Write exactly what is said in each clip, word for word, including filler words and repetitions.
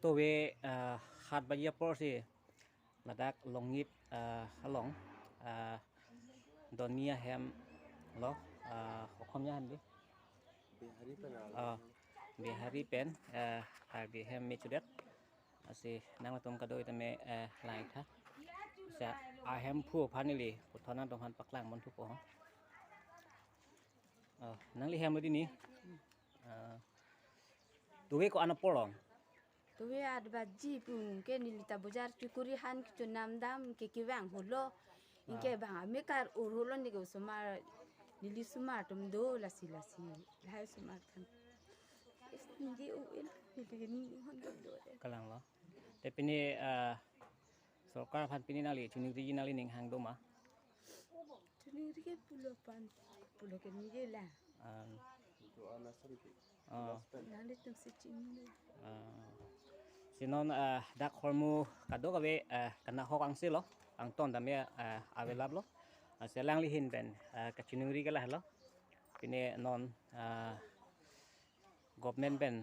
Towe, ah, hat baji apor si ladak Longit, ah, along, ah, Doni ahem lo, ah, Okhom ahem di. Bihari pen, ah, Bihari pen, ah, Karbi ahem me chudet. Lasi nangtum kadokave tame, ah, langtha. Sa ahemphu aphan neli puthot nangtumphan paklang ponthupo. Oh, nangli hem lo di ni. Ah, towe ko-an apor lo? Towe ath baji pu ke neli ta bojar chukuri aphan kechonam dam ke kevang holo. Anke, ah, bang amekar ur holo, neke osomar, neli osomar atum do lasi lasi. Lahai osomar aphan. Is neli o el neli ni hon do do de. Kalang lo. Te pini, ah, sorkar aphan pini nangli choningri, nangli ning hang do ma? Choningri ke pulo aphan, pulo ke neli la. Ah. Itu anak seri. Oh. Nangli atum si chini. Ah. Si non, ah, dak ahormu kadokave, ah, kanahok angse lo, angton tame, ah, avelap lo. Ah, si alangli ahin pen, ah, kachoningri ke lahelo. Pini non, ah, government pen,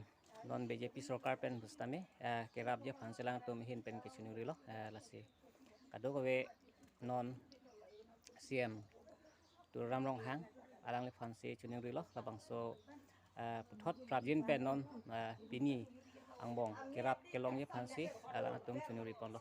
non B J P sorkar pen pusitame, ah, kerapji aphan si alangtum ahin pen kachoningri lo, ah, lasi kadokave non C M Tuliram Ronghang alangliphan si choningri lo, labangso, ah, puthot prapjin pen non, ah, pini angbong kerap kelongji aphan si alangtum choningri ponlo.